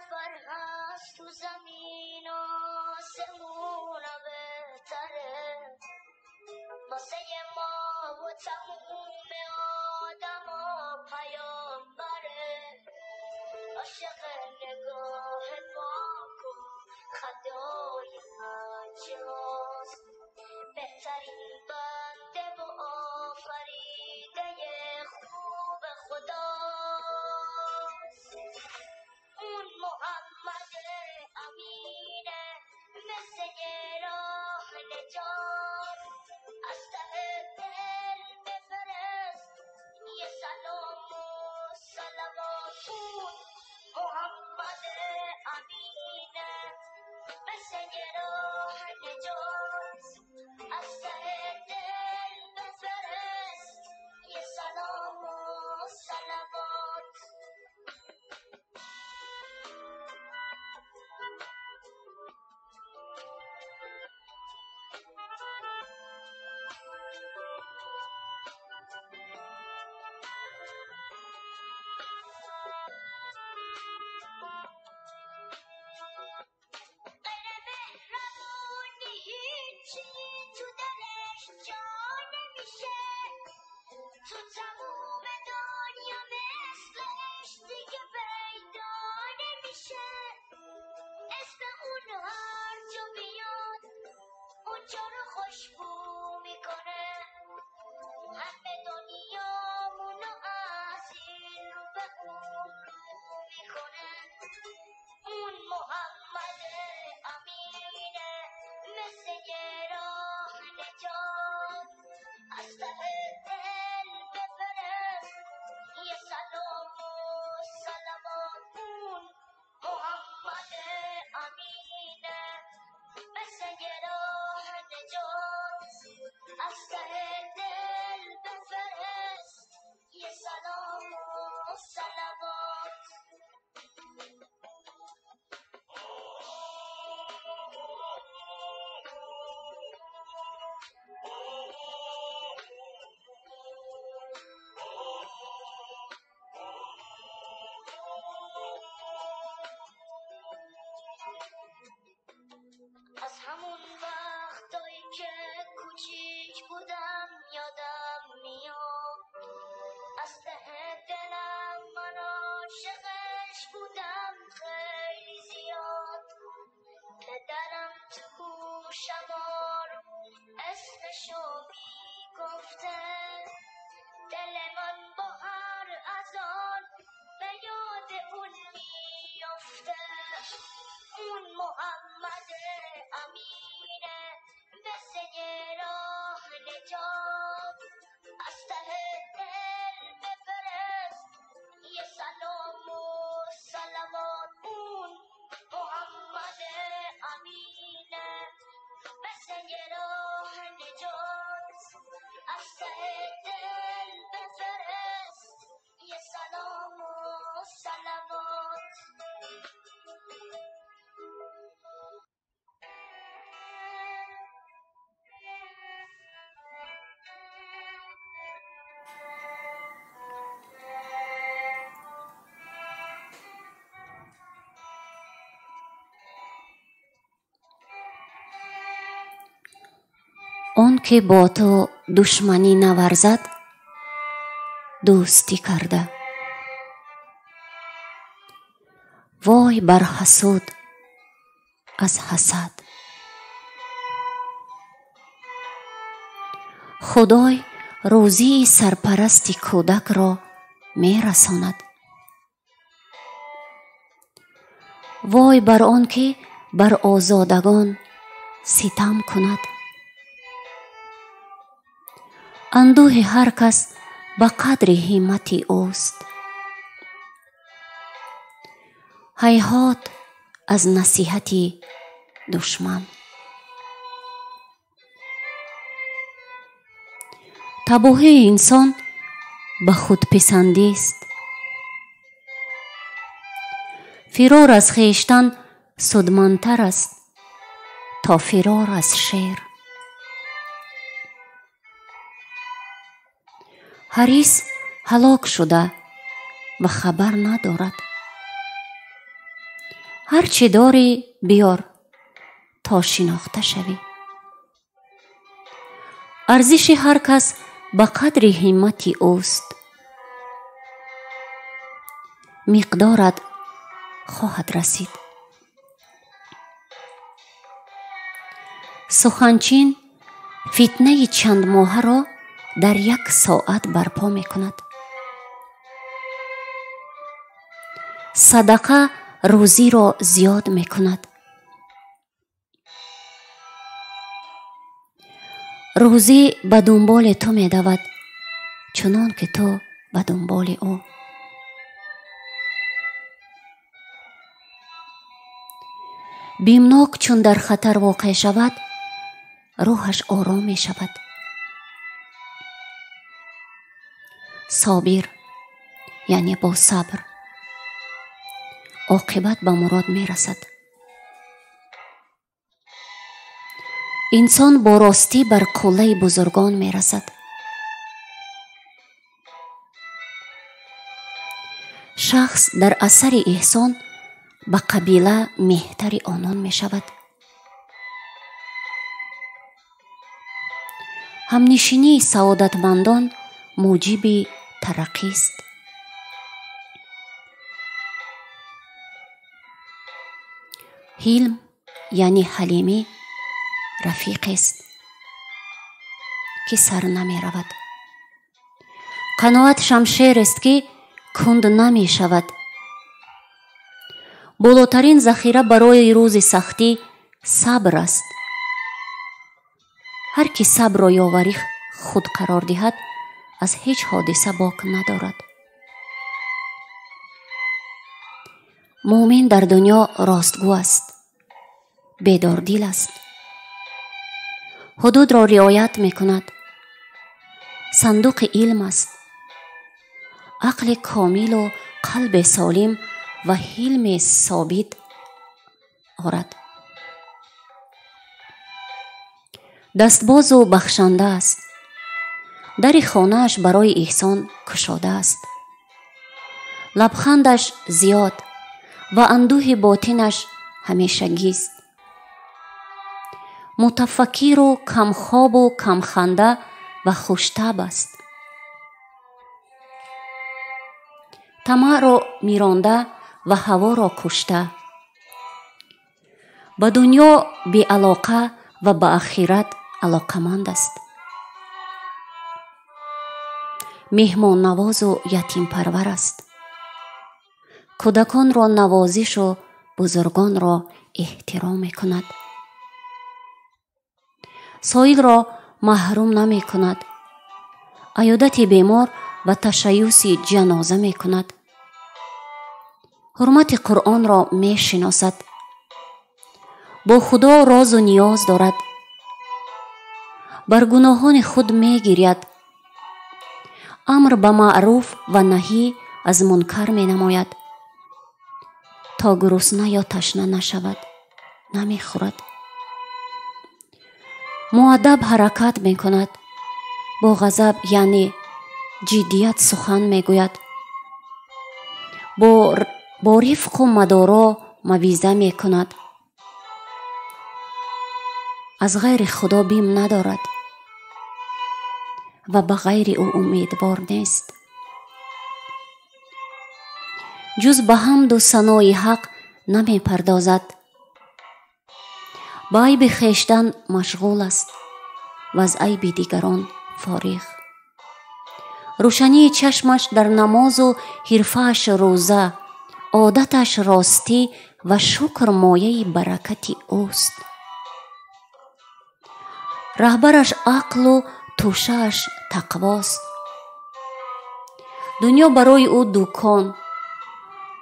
نفر هست تو زمین آسمون بهتره، واسه ما و تموم آدم ها پیامبره، عاشق نگاه پاک و خدای بچه هاست، بهترین بنده و آفریده خوب خداست. اون محمد امینه مثل یه راه نجات، از ته دل بفرست یه سلام و صلوات. اون محمد امینه مثل یه راه نجات، از ته دل بفرست یه سلام و صلوات. غیر مهربونی هیچی تو دلش جا نمیشه، تو تموم دنیا مثلش دیگه پیدا نمیشه. اسم اون هر جا بیاد اونجا رو خوشبو میکنه، همه دنیامونو از این رو به اون رو میکنه. اون محمد امینه مثل یه راه نجات، از ته دل بفرست یه سلام و صلوات. اون محمد امینه مثل یه راه نجات، از ته دل بفرست یه سلام و صلوات. از همون وقتایی که کوچیک بودم یادم میاد، از ته دلم من عاشقش بودم خیلی زیاد. پدرم تو گوشم آروم اسمشو میگفته، دل من با هر اذان به یاد اون میافته. اون محمد امینه مثل یه راه نجات، از ته دل بفرست یه سلام و صلوات. اون محمد امینه مثل یه راه نجات، از ته دل بفرست یه سلام و صلوات. Он ки бо ту душманӣ наварзад, дӯстӣ карда. Вой бар ҳасуд аз ҳасад. Худой рӯзии сарпарасти кӯдакро мерасонад. Вой бар он ки бар озодагон ситам кунад. Андӯҳи ҳар кас ба қадри ҳиммати ӯст. Ҳайҳот аз насиҳати душман. Табоҳии инсон ба худписандист. Фирор аз хештан судмандтар аст то фирор аз шер. Ҳарис ҳалок шуда ва хабар надорад. Ҳар чӣ дорӣ биёр, то шинохта шавӣ. Арзиши ҳар кас ба қадри ҳиммати ӯст. Миқдорат хоҳад расид. Суханчин фитнаи чандмоҳаро дар як соат барпо мекунад. Садақа рӯзиро зиёд мекунад. Рӯзӣ ба дунболи ту медавад, чунон ки ту ба дунболи ӯ. Бимнок чун дар хатар воқеъ шавад, рӯҳаш ором мешавад. Собир, яъне бо сабр, оқибат ба мурод мерасад. Инсон бо ростӣ бар қуллаи бузургон мерасад. Шахс дар асари эҳсон ба қабила меҳтари онон мешавад. Ҳамнишинии саодатмандон муҷиби тараққист. Ҳилм, яъне ҳалимӣ, рафиқест, ки сар намеравад. Қаноат шамшерест, ки кунд намешавад. Болотарин захира барои рӯзи сахтӣ сабр аст. Ҳар ки сабрро ёварӣ худ қарор диҳад, аз ҳеҷ ҳодиса бок надорад. Муъмин дар дунё ростгӯ аст, бедордил аст, ҳудудро риоят мекунад, сандуқи илм аст, ақли комилу қалби солим ва ҳилми собит орад. Дастбозу бахшанда аст. Дари хонааш барои эҳсон кушода аст. Лабхандаш зиёд ва андӯҳи ботинаш ҳамешагист. Мутафаккиру камхобу камханда ва хуштаб аст. Тамаъро миронда ва ҳаворо кушта. Ба дунё беалоқа ва ба ахират алоқаманд аст. Меҳмоннавозу ятимпарвар аст. Кӯдаконро навозишу бузургонро эҳтиром мекунад. Соилро маҳрум намекунад. Аёдати бемор ва ташаюси ҷаноза мекунад. Ҳурмати Қуръонро мешиносад. Бо Худо розу ниёз дорад. Бар гуноҳони худ мегиряд. Амр ба маъруф ва наҳӣ аз мункар менамояд. То гурусна ё ташна нашавад, намехӯрад. Муаддаб ҳаракат мекунад. Бо ғазаб, яъне ҷиддият сухан мегӯяд. Бо рифқу мадоро мавиза мекунад. Аз ғайри Худо бим надорад ва ба ғайри ӯ умедвор нест. Ҷуз ба ҳамду санои ҳақ намепардозад. Ба айби хештан машғул аст ва аз айби дигарон фориғ. Рӯшании чашмаш дар намозу ҳирфааш рӯза, одаташ ростӣ ва шукр мояи баракати ӯст. Раҳбараш ақлу тӯшааш тақвост. Дунё барои ӯ дукон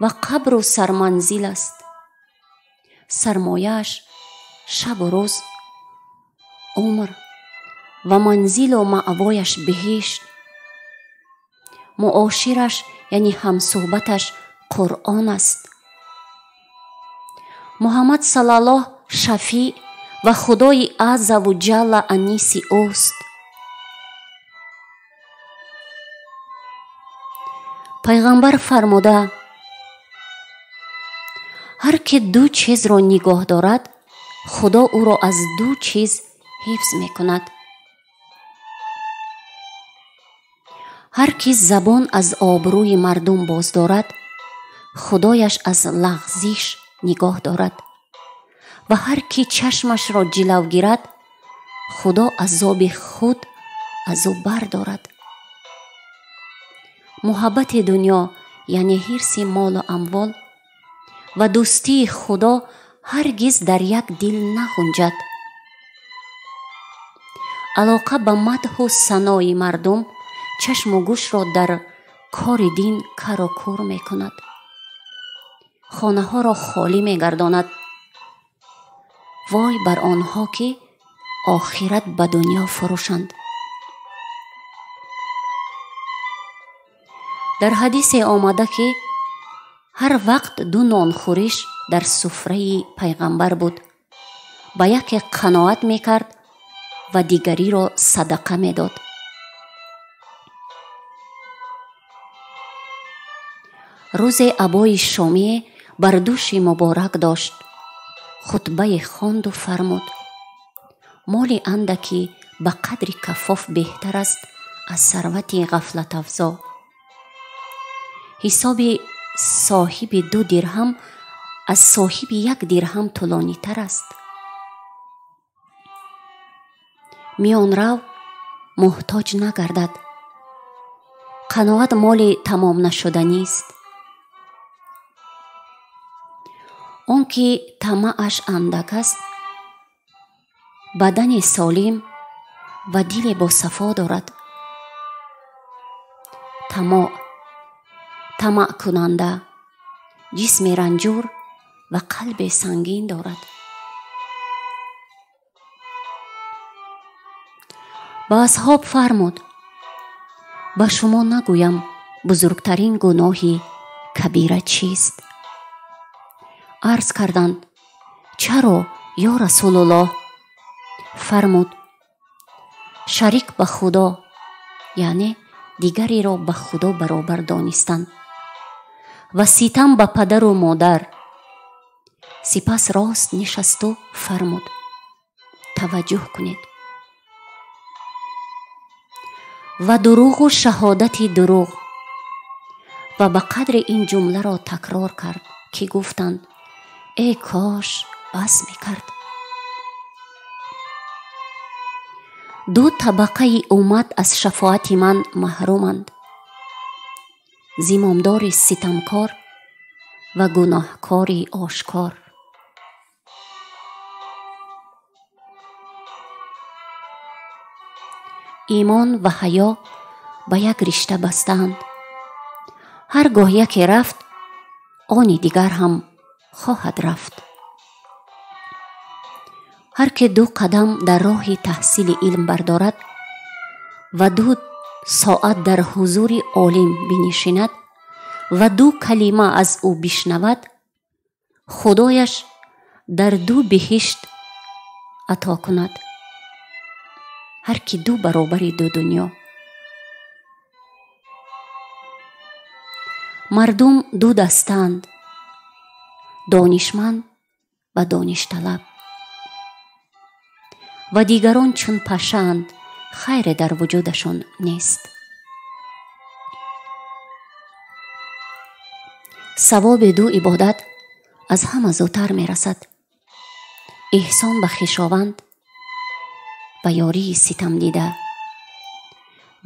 ва қабру сарманзил аст. Сармояаш шабу рӯз, умр ва манзилу маъвояш биҳишт. Муошираш, яъне ҳамсӯҳбаташ, Қуръон аст. Муҳаммад саллаллоҳ шафиъ ва Худои аззаву ҷалла аниси ӯст. Пайғамбар фармуда: Ҳар ки ду чизро нигоҳ дорад, Худо ӯро аз ду чиз ҳифз мекунад. Ҳар ки забон аз обрӯи мардум боз дорад, Худояш аз лағзиш нигоҳ дорад. Ва ҳар ки чашмашро ҷилав гирад, Худо азоби худ аз ӯ бардорад. Муҳаббати дунё, яъне ҳирси молу амвол, ва дӯстии Худо ҳаргиз дар як дил нағунҷад. Алоқа ба мадҳу санои мардум чашму гӯшро дар кори дин кару кур мекунад, хонаҳоро холӣ мегардонад. Вой бар онҳо, ки охират ба дунё фурӯшанд. Дар ҳадисе омада, ки ҳар вақт ду нонхӯриш дар суфраи пайғамбар буд, ба яке қаноат мекард ва дигариро садақа медод. Рӯзе абои шомие бар дӯши муборак дошт, хутбае хонду фармуд: моли андаки ба қадри кафоф беҳтар аст аз сарвати ғафлатафзо. Ҳисоби соҳиби 2 дирҳам аз соҳиби 1 дирҳам тӯлонитар аст. Миёнрав муҳтоҷ нагардад. Қаноат моли тамом нашуданист. Он ки тамааш андак аст, бадани солим ва диле босафо дорад. Тамоъ, тамаъкунанда, ҷисми ранҷур ва қалби сангин дорад. Ба асҳоб фармуд: ба шумо нагӯям бузургтарин гуноҳи кабира чист? Арз карданд: чаро, ё Расулуллоҳ? Фармуд: шарик ба Худо, яъне дигареро ба Худо баробар донистан, ва ситам ба падару модар. Сипас рост нишасту фармуд: таваҷҷӯҳ кунед. Ва дурӯғу шаҳодати дурӯғ. Ва ба қадри ин ҷумларо такрор кард, ки гуфтанд: эй кош бас мекард. Ду табақаи уммат аз шафоати ман маҳруманд: зимомдори ситамкор ва гуноҳкори ошкор. Имон ва ҳаё ба як ришта бастаанд. Ҳар гоҳ яке рафт, они дигар ҳам хоҳад рафт. Ҳар ки 2 қадам дар роҳи таҳсили илм бардорад ва 2 соат дар ҳузури олим бинишинад ва 2 калима аз ӯ бишнавад, Худояш дар 2 биҳишт ато кунад. Ҳар ки 2 баробари 2 дунё. Мардум 2 дастаанд: донишманд ва доништалаб. Ва дигарон чун пашаанд, хайре дар вуҷудашон нест. Савоби 2 ибодат аз ҳама зудтар мерасад: эҳсон ба хешованд ва ёрии ситамдида.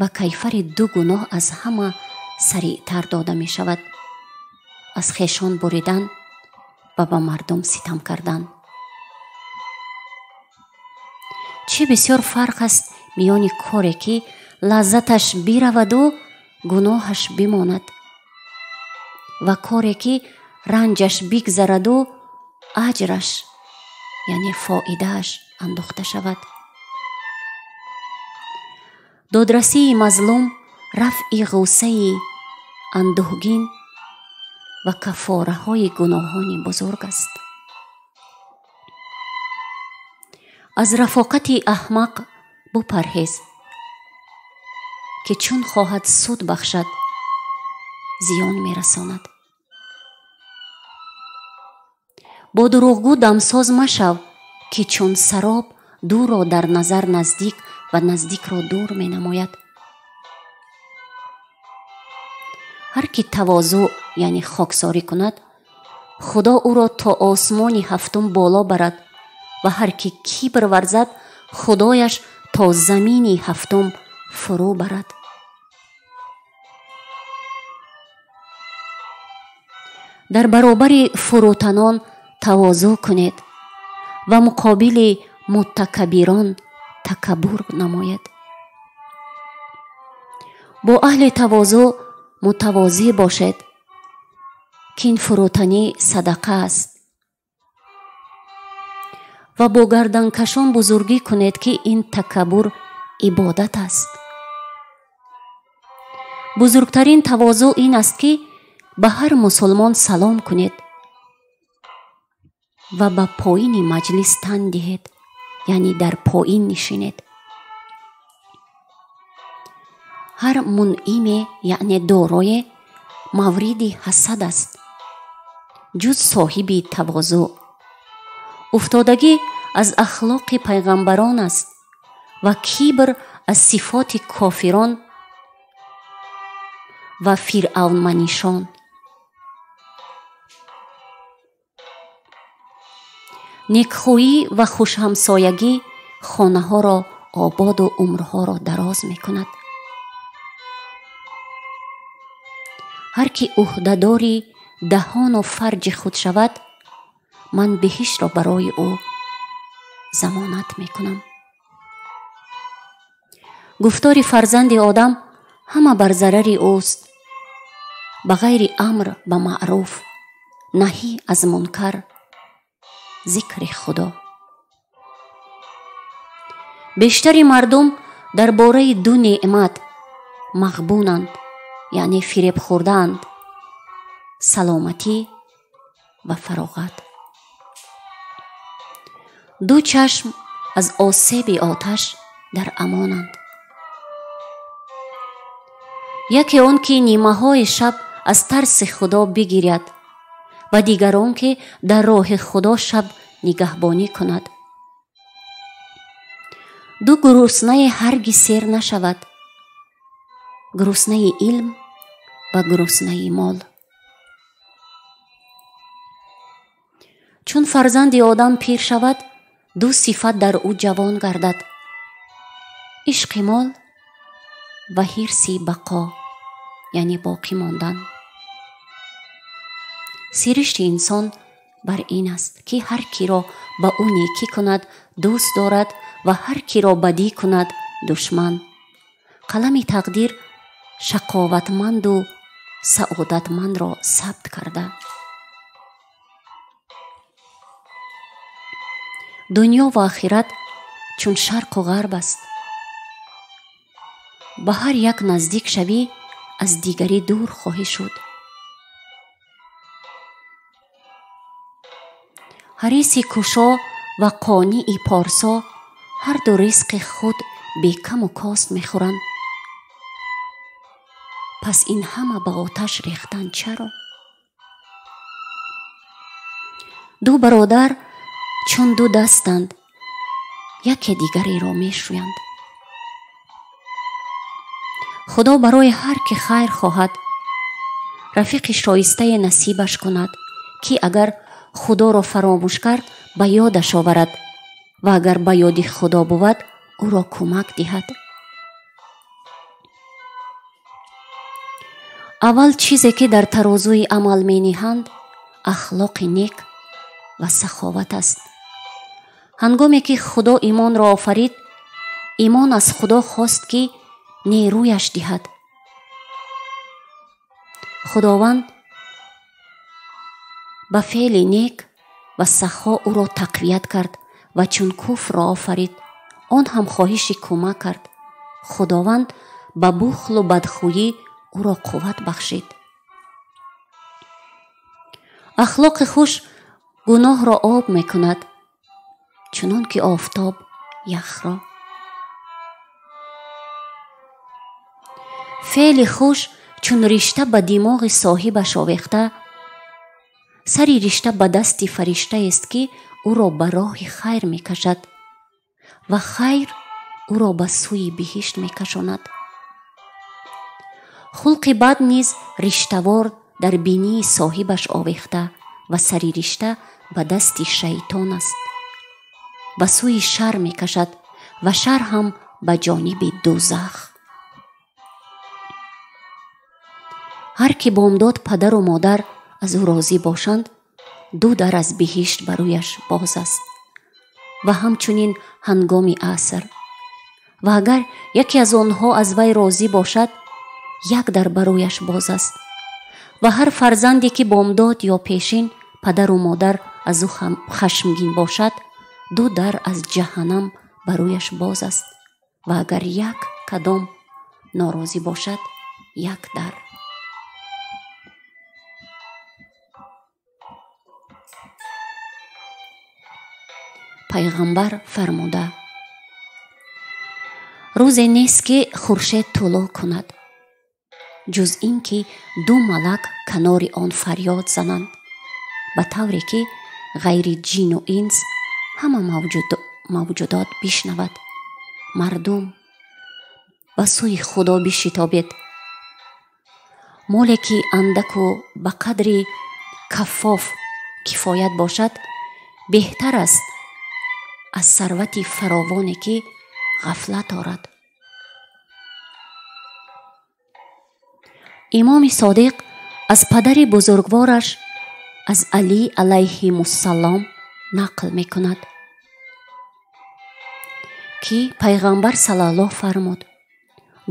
Ва кайфари 2 гуноҳ аз ҳама сариътар дода мешавад: аз хешон буридан ва ба мардум ситам кардан. Чӣ бисёр фарқ аст миёни коре, ки лаззаташ бираваду гуноҳаш бимонад, ва коре, ки ранҷаш бигзараду аҷраш, яъне фоидааш андохта шавад. Додрасии мазлум рафъи ғуссаи андӯҳгин ва кафораҳои гуноҳони бузург аст. Аз рафоқати аҳмақ бупарҳез, ки чун хоҳад суд бахшад, зиён мерасонад. Бо дурӯғгӯ дамсоз машав, ки чун сароб дурро дар назар наздик ва наздикро дур менамояд. Ҳар ки тавозӯъ, яъне хоксорӣ кунад, Худо ӯро то осмони ҳафтум боло барад ва ҳар ки кибр варзад, Худояш то замини ҳафтум фурӯ барад. Дар баробари фурӯтанон тавозӯъ кунед ва муқобили мутакаббирон такаббур намоед. Бо аҳли тавозӯъ мутавозӣ бошед, ки ин фурӯтанӣ садақа аст, ва бо гарданкашон бузургӣ кунед, ки ин такаббур ибодат аст. Бузургтарин тавозӯъ ин аст, ки ба ҳар мусулмон салом кунед ва ба поини маҷлис тан диҳед, яъне дар поин нишинед. Ҳар мунъиме, яъне дорое, мавриди ҳасад аст, ҷуз соҳиби тавозӯъ. Уфтодагӣ аз ахлоқи пайғамбарон аст ва кибр аз сифоти кофирон ва фиръавнманишон. Некхӯӣ ва хушҳамсоягӣ хонаҳоро ободу умрҳоро дароз мекунад. Ҳар ки ӯҳдадори даҳону фарҷи худ шавад, ман биҳиштро барои ӯ замонат мекунам. Гуфтори фарзанди одам ҳама бар зарари ӯст, ба ғайри амр ба маъруф, наҳӣ аз мункар, зикри Худо. Бештари мардум дар бораи ду неъмат мағбунанд, яъне фиреб хӯрдаанд: саломатӣ ва фароғат. Ду чашм аз осеби оташ дар амонанд. Яке он ки нимаҳои шаб аз тарси Худо бигиряд ва дигар он ки дар роҳи Худо шаб нигаҳбонӣ кунад. Ду гуруснае ҳаргиз сер нашавад: гуруснаи илм ва гуруснаи мол. Чун фарзанди одам пир шавад, ду сифат дар ӯ ҷавон гардад: ишқи мол ва ҳирси бақо, яъне боқӣ мондан. Сиришти инсон бар ин аст, ки ҳар киро ба ӯ некӣ кунад дӯст дорад ва ҳар киро бадӣ кунад душман. Қалами тақдир шақоватманду саодатмандро сабт карда. Дунё ва охират чун шарқу ғарб аст. Ба ҳар як наздик шавӣ, аз дигарӣ дур хоҳӣ шуд. Ҳариси кушо ва қонии порсо ҳарду ризқи худ бекаму кост мехӯранд. Пас ин ҳама ба оташ рехтан чаро? Ду бародар чун ду дастанд, яке дигареро мешӯянд. Худо барои ҳар ки хайр хоҳад, рафиқи шоистае насибаш кунад, ки агар Худоро фаромӯш кард, ба ёдаш оварад ва агар ба ёди Худо бувад, ӯро кӯмак диҳад. Аввал чизе ки дар тарозуи амал мениҳанд, ахлоқи нек ва саховат аст. Ҳангоме ки Худо имонро офарид, имон аз Худо хост, ки нерӯяш диҳад. Худованд ба феъли нек ва сахо ӯро тақвият кард ва чун куфрро офарид, он ҳам хоҳиши кӯмак кард. Худованд ба бухлу бадхӯӣ ӯро қувват бахшид. Ахлоқи хуш гуноҳро об мекунад, чунон ки офтоб яхро. Феъли хуш чун ришта ба димоғи соҳибаш овехта, Сари ришта ба дасти фариштаест, ки ӯро ба роҳи хайр мекашад ва хайр ӯро ба сӯи биҳишт мекашонад. Хулқи бад низ риштавор дар бинии соҳибаш овехта ва сари ришта ба дасти шайтон аст. Ба сӯи шар мекашад ва шар ҳам ба ҷониби дӯзах. Ҳар ки бомдод падару модар аз ӯ розӣ бошанд, ду дар аз биҳишт ба рӯяш боз аст ва ҳамчунин ҳангоми аср. Ва агар яке аз онҳо аз вай розӣ бошад, як дар ба рӯяш боз аст. Ва ҳар фарзанде ки бомдод ё пешин падару модар аз ӯ хашмгин бошад, ду дар аз ҷаҳаннам ба рӯяш боз аст. Ва агар як кадом норозӣ бошад, як дар. Пайғамбар фармуда: рӯзе нест, ки хуршед тулӯъ кунад, ҷуз ин ки ду малак канори он фарёд зананд, ба тавре ки ғайри ҷину инс ҳама мавҷудот бишнавад: мардум, ба сӯи Худо бишитобед. Моле ки андаку ба қадри каффоф кифоят бошад, беҳтар аст аз сарвати фаровоне, ки ғафлат орад. Имоми Содиқ аз падари бузургвораш аз Алӣ алайҳимуссалом нақл мекунад, ки Пайғамбар саллаллоҳ фармуд: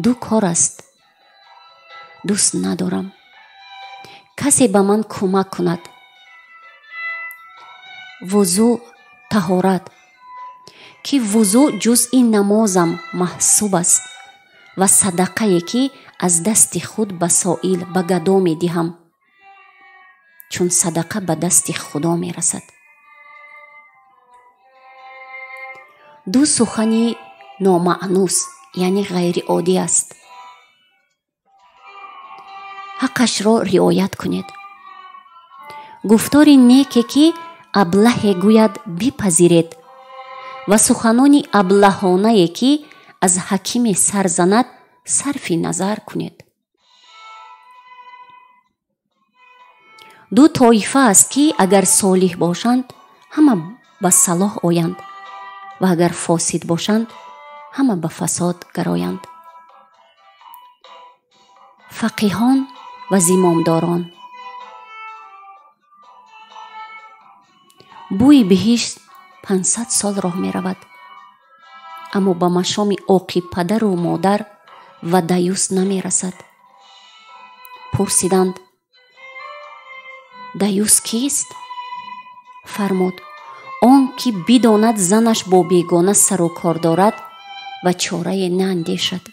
ду кор аст дӯст надорам касе ба ман кӯмак кунад: вузӯ, таҳорат, ки вузӯ ҷузъи намозам маҳсуб аст, ва садақае, ки аз дасти худ ба соил, ба гадо медиҳам, чун садақа ба дасти Худо мерасад. Ду сухани номаънус, яъне ғайриоддӣ аст. Ҳаққашро риоят кунед. Гуфтори неке, ки аблаҳе гӯяд, бипазиред ва суханони аблаҳонае, ки аз ҳакиме сар занад, сарфи назар кунед. Ду тоифа аст, ки агар солиҳ бошанд, ҳама ба салоҳ оянд ва агар фосид бошанд, ҳама ба фасод гароянд. Фақиҳон ва зимомдорон. Бӯи биҳишт 500 сол роҳ меравад, аммо ба машоми оқи падару модар ва даюс намерасад. Пурсиданд: даюс кист? Фармуд: он ки бидонад занаш бо бегона сару кор дорад ва чорае наандешад.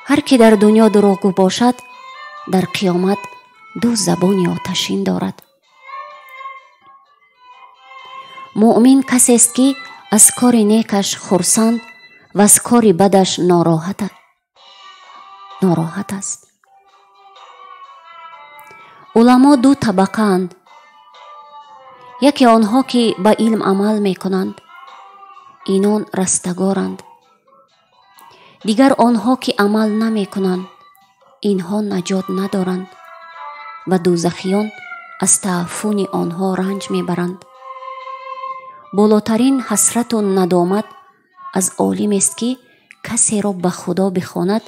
Ҳар ки дар дунё дурӯғгӯ бошад, дар қиёмат ду забони оташин дорад. Муъмин касест, ки аз кори некаш хурсанд ва аз кори бадаш нороҳат аст. Уламо ду табақаанд: яке онҳо, ки ба илм амал мекунанд, инон растагоранд; дигар онҳо, ки амал намекунанд, инҳо наҷот надоранд ва дӯзахиён аз тааффуни онҳо ранҷ мебаранд. Болотарин ҳасрату надомат аз олимест, ки касеро ба Худо бихонад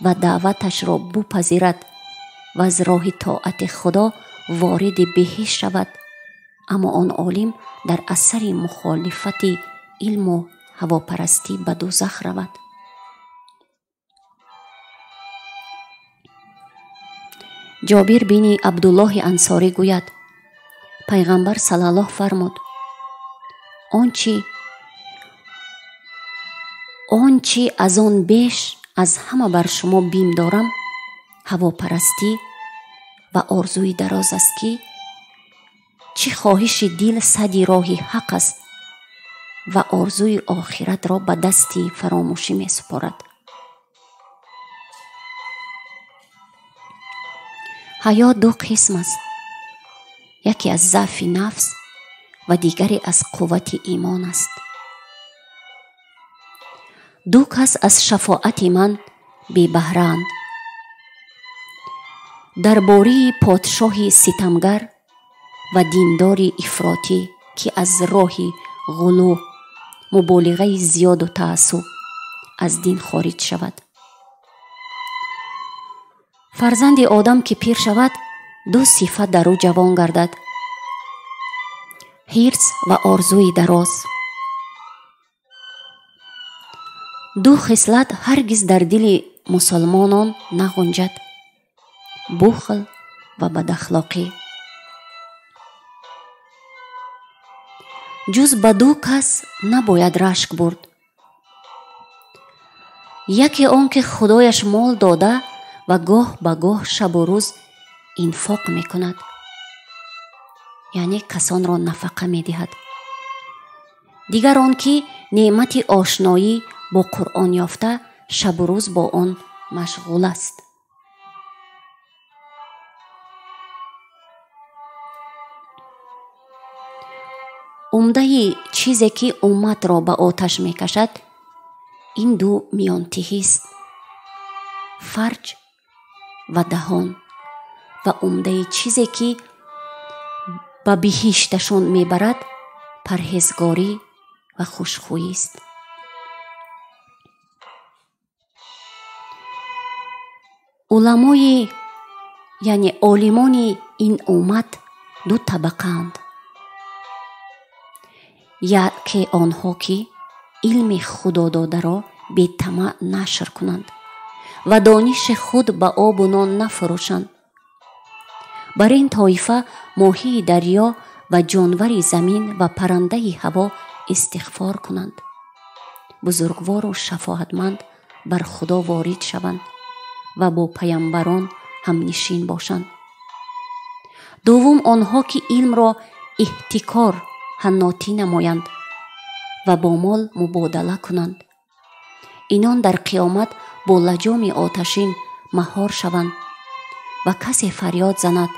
ва даъваташро бупазирад ва аз роҳи тоати Худо вориди биҳишт шавад, аммо он олим дар асари мухолифати илму ҳавопарастӣ ба дӯзах равад. Ҷобир бини Абдуллоҳи Ансорӣ гӯяд: Пайғамбар саллаллоҳ фармуд: он чи аз он беш аз ҳама бар шумо бим дорам, ҳавопарастӣ ва орзуи дароз аст, ки чӣ хоҳиши дил сади роҳи ҳақ аст ва орзуи охиратро ба дасти фаромӯшӣ месупорад. Ҳаёт ду қисм аст, яке аз заъфи нафс ва дигаре аз қуввати имон аст. Ду кас аз шафоати ман бебаҳраанд: дарбории подшоҳи ситамгар ва диндори ифротӣ, ки аз роҳи ғулӯ, муболиғаи зиёду таассуб аз дин хориҷ шавад. Фарзанди одам ки пир шавад, ду сифат дар ӯ ҷавон гардад: ҳирс ва орзуи дароз. Ду хислат ҳаргиз дар дили мусулмонон нағунҷад: бухл ва бадахлоқӣ. Ҷуз ба ду кас набояд рашк бурд: яке он ки худояш мол дода ва гоҳ ба гоҳ шабу рӯз инфоқ мекунад, яъне касонро нафақа медиҳад; дигар он ки неъмати ошноӣ бо Қуръон ёфта шабу рӯз бо он машғул аст. Умдаи чизе ки умматро ба оташ мекашад, ин ду миёнтиҳист: фарҷ ва даҳон, ва умдаи чизе ки ба биҳишташон мебарад, парҳезгорӣ ва хушхӯист. Уламои, яъне олимони ин уммат ду табақаанд: яке онҳо ки илми худододаро бетамаъ нашр кунанд ва дониши худ ба обу нон нафурӯшанд. Бар ин тоифа моҳии дарё ва ҷонвари замин ва паррандаи ҳаво истиғфор кунанд, бузургвору шафоатманд бар Худо ворид шаванд ва бо паямбарон ҳамнишин бошанд. Дуввум онҳо ки илмро иҳтикор ҳаннотӣ намоянд ва бо мол мубодала кунанд. Инон дар қиёмат бо лаҷоми оташин маҳор шаванд ва касе фарёд занад: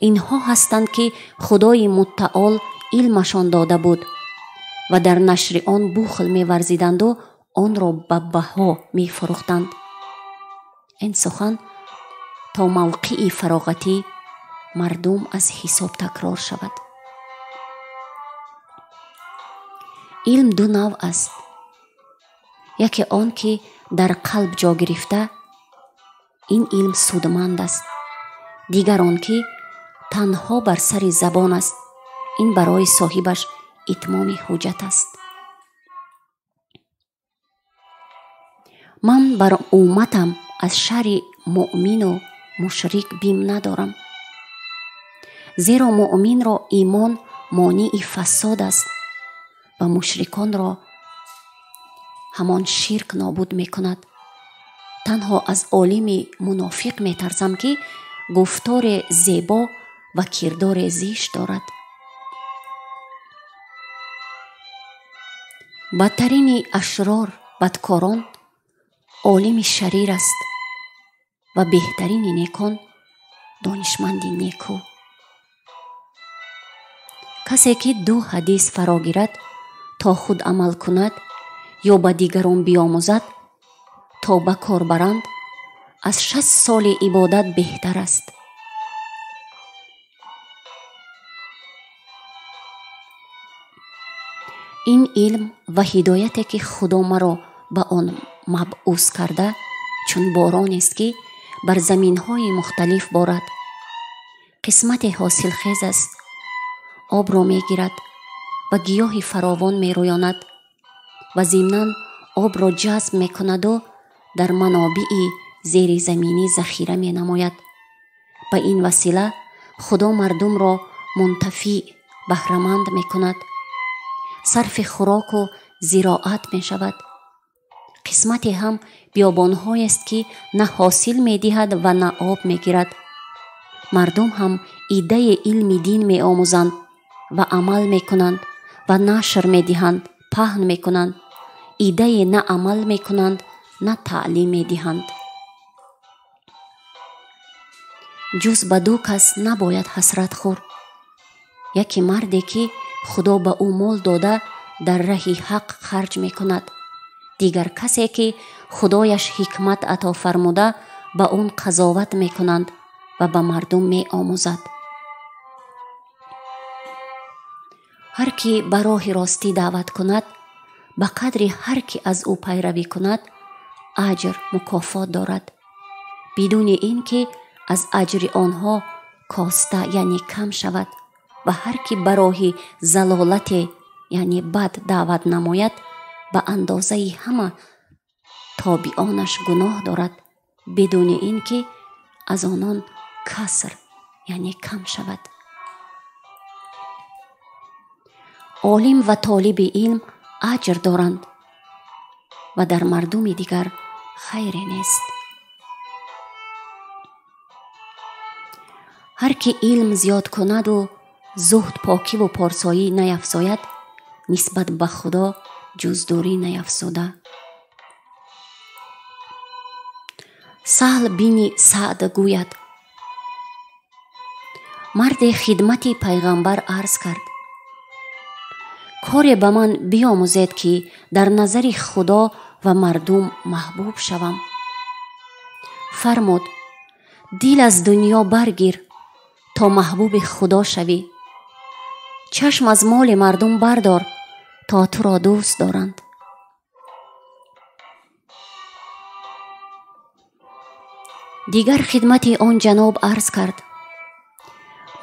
инҳо ҳастанд ки Худои муттаол илмашон дода буд ва дар нашри он бухл меварзиданду онро ба баҳо мефурӯхтанд. Ин сухан то мавқеи фароғатӣ мардум аз ҳисоб такрор шавад. Илм ду навъ аст: яке он ки дар қалб ҷо гирифта, ин илм судманд аст; дигар он ки танҳо бар сари забон аст, ин барои соҳибаш итмоми ҳуҷҷат аст. Ман бар умматам аз шарри муъмину мушрик бим надорам, зеро муъминро имон монеи фасод аст ва мушриконро ҳамон ширк нобуд мекунад. Танҳо аз олими мунофиқ метарсам, ки гуфторе зебо ва кирдоре зишт дорад. Бадтарини ашрор бадкорон олими шарир аст ва беҳтарини некон донишманди неку. Касе ки ду ҳадис фаро гирад, то худ амал кунад ё ба дигарон биомӯзад, то ба кор баранд, аз 60 соли ибодат беҳтар аст. Ин илм ва ҳидояте ки Худо маро ба он мабъус карда, чун боронест ки бар заминҳои мухталиф борад. Қисмате ҳосилхез аст, обро мегирад ва гиёҳи фаровон мерӯёнад ва зимнан обро ҷазб мекунаду дар манобии зеризаминӣ захира менамояд. Ба ин васила Худо мардумро мунтафиъ, баҳраманд мекунад. Сарфи хӯроку зироат мешавад. Қисмате ҳам биёбонҳоест ки на ҳосил медиҳад ва на об мегирад. Мардум ҳам идаи илми дин меомӯзанд ва амал мекунанд ва нашр медиҳанд, паҳн мекунанд. Идае на амал мекунанд, на таълим медиҳанд. Ҷуз ба ду кас набояд ҳасрат хӯрд: яке марде, ки Худо ба ӯ мол дода, дар раҳи ҳақ харҷ мекунад, дигар касе, ки Худояш ҳикмат ато фармуда, ба он қазоват мекунанд ва ба мардум меомӯзад. Ҳар ки ба роҳи ростӣ даъват кунад, ба қадри ҳар ки аз ӯ пайравӣ кунад, аҷр мукофот дорад, бидуни ин ки аз аҷри онҳо коста, яъне кам шавад. Ва ҳар ки ба роҳи залолате, яъне бад даъват намояд, ба андозаи ҳама тобионаш гуноҳ дорад, бидуни ин ки аз онон каср, яъне кам шавад. Олим ва толиби илм аҷр доранд ва дар мардуми дигар хайре нест. Ҳар ки илм зиёд кунаду зуҳд, покиву порсоӣ наяфзояд, нисбат ба Худо ҷуз дурӣ наяфзуда. Саҳл бини Саъд гӯяд: марде хидмати пайғамбар арз кард: коре ба ман биомӯзед, ки дар назари Худо ва мардум маҳбуб шавам. Фармуд: дил аз дунё баргир, то маҳбуби Худо шавӣ. Чашм аз моли мардум бардор, то туро дӯст доранд. Дигар хидмати он ҷаноб арз кард: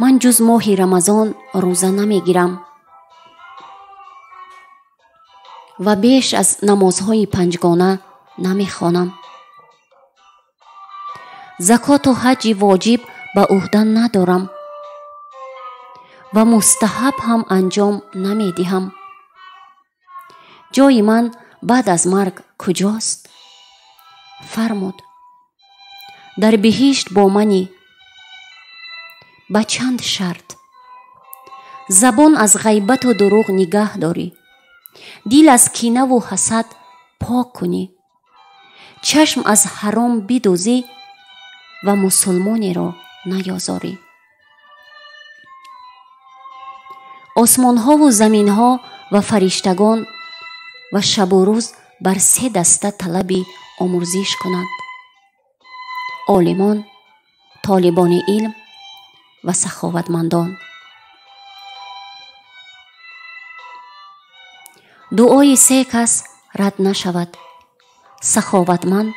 ман ҷуз моҳи Рамазон рӯза намегирам ва беш аз намозҳои панҷгона намехонам. Закоту ҳаҷи воҷиб ба ӯҳда надорам ва мустаҳаб ҳам анҷом намедиҳам. Ҷои ман баъд аз марг куҷост? Фармуд: дар биҳишт бо манӣ, ба чанд шарт: забон аз ғайбату дурӯғ нигаҳ дорӣ, дил аз кинаву ҳасад пок кунӣ, чашм аз ҳаром бидӯзӣ ва мусулмонеро наёзорӣ. Осмонҳову заминҳо ва фариштагон ва шабу рӯз бар се даста талаби омӯрзиш кунанд: олимон, толибони илм ва саховатмандон. Дуои се кас рад нашавад: саховатманд,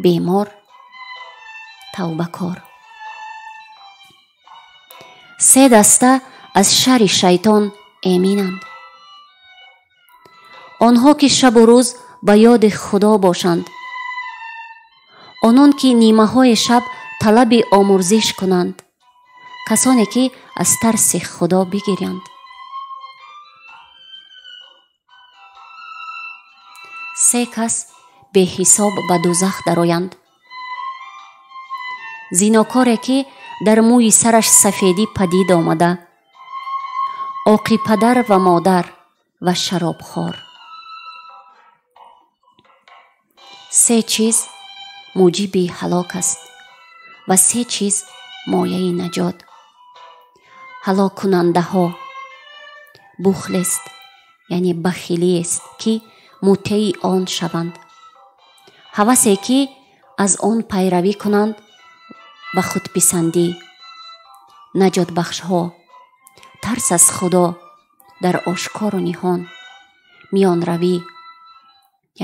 бемор, тавбакор. Се даста аз шарри шайтон эминанд: онҳо ки шабу рӯз ба ёди Худо бошанд, онон ки нимаҳои шаб талаби омӯрзиш кунанд, касоне ки аз тарси Худо бигирянд. Се кас беҳисоб ба дӯзах дароянд: зинокоре ки дар мӯи сараш сафедӣ падид омада, оқи падар ва модар ва шаробхор. Се чиз муҷиби ҳалок аст ва се чиз мояи наҷот: ҳалоккунандаҳо бухлест, яъне бахилиест, ки мутеи он шаванд, ҳавасе ки аз он пайравӣ кунанд ва худписандӣ. Наҷотбахшҳо тарс аз Худо дар ошкору ниҳон, миёнравӣ,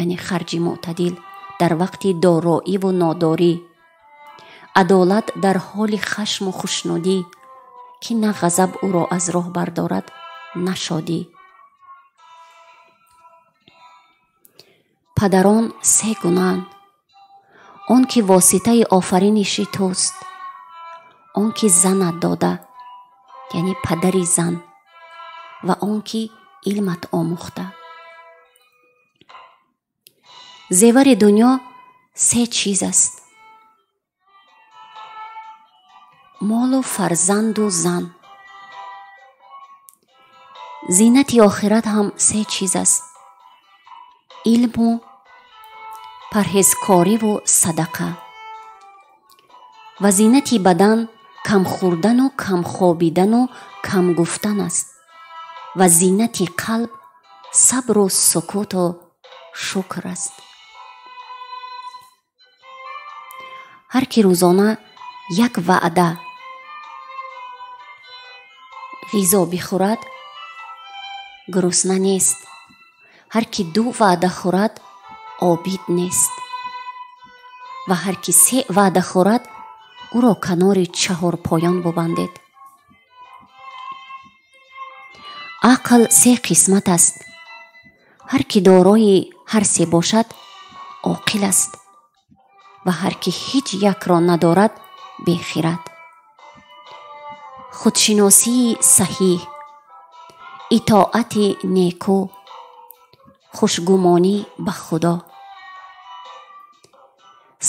яъне харҷи мӯътадил дар вақти дороиву нодорӣ, адолат дар ҳоли хашму хушнудӣ, ки на ғазаб ӯро аз роҳ бардорад, на шодӣ. Падарон се гунаанд: он ки воситаи офариниши туст, он ки занат дода, яъне падари зан, ва он ки илмат омӯхта. Зевари дунё се чиз аст: молу фарзанду зан. Зинати охират ҳам се чиз аст: илму парҳезкориву садақа. Ва зинати бадан кам хӯрдану кам хобидану кам гуфтан аст. Ва зинати қалб сабру сукуту шукр аст. Ҳар ки рӯзона як ваъда ғизо бихӯрад, гурусна нест. Ҳар ки ду ваъда хӯрад, обид нест. Ва ҳар ки се ваъда хӯрад, ӯро канори чаҳорпоён бубандед. Ақл се қисмат аст. Ҳар ки дорои ҳар се бошад, оқил аст ва ҳар ки ҳеҷ якро надорад, бехирад. Худшиносии саҳиҳ, итоати некӯ, хушгумонӣ ба Худо.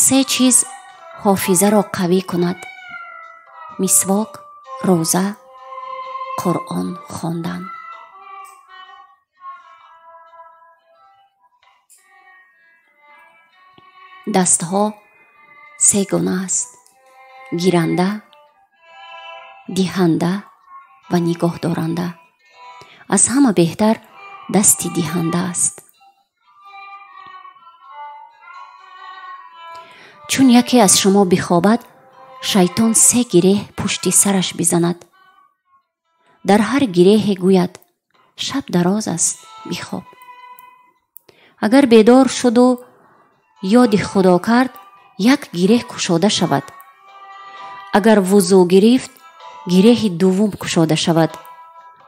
Се чиз ҳофизаро қавӣ кунад: мисвок, рӯза, Қуръон хондан. Дастҳо се гуна аст: гиранда, диҳанда ва нигоҳдоранда. Аз ҳама беҳтар дасти диҳанда аст. Чун яке аз шумо бихобад, шайтон се гиреҳ пушти сараш бизанад. Дар ҳар гиреҳе гӯяд: шаб дароз аст, бихоб. Агар бедор шуду ёди Худо кард, як гиреҳ кушода шавад. Агар вузӯ гирифт, гиреҳи дуввум кушода шавад.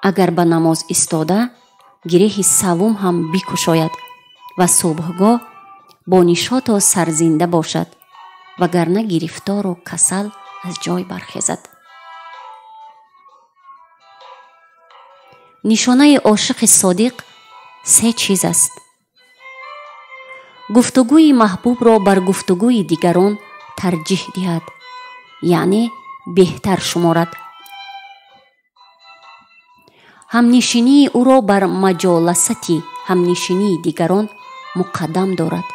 Агар ба намоз истода, гиреҳи саввум ҳам бикушояд ва субҳгоҳ бо нишоту сарзинда бошад, вагарна гирифтору касал аз ҷой бархезад. Нишонаи ошиқи содиқ се чиз аст: гуфтугӯи маҳбубро бар гуфтугӯи дигарон тарҷиҳ диҳад, яъне беҳтар шуморад. Ҳамнишинии ӯро бар маҷоласати ҳамнишинии дигарон муқаддам дорад.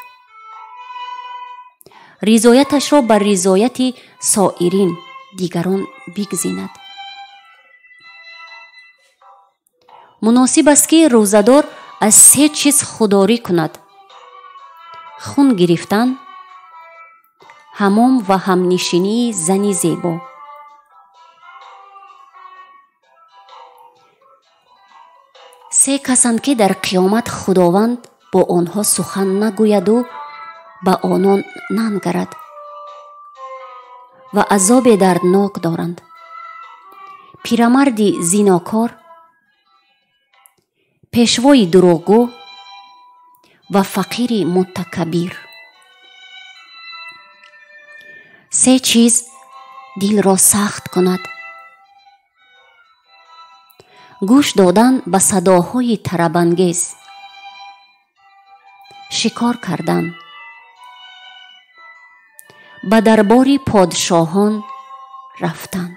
Ризояташро бар ризояти соирин дигарон бигзинад. Муносиб аст, ки рӯзадор аз се чиз худдорӣ кунад: хун гирифтан, ҳамом ва ҳамнишинии зани зебо. Се касанд, ки дар қиёмат Худованд бо онҳо сухан нагӯяду ба онон нангарад ва азобе дарднок доранд: пирамарди зинокор, пешвои дурӯғгӯ ва фақири мутакаббир. Се чиз дилро сахт кунад: гӯш додан ба садоҳои тарабангез, шикор кардан, ба дарбори подшоҳон рафтан.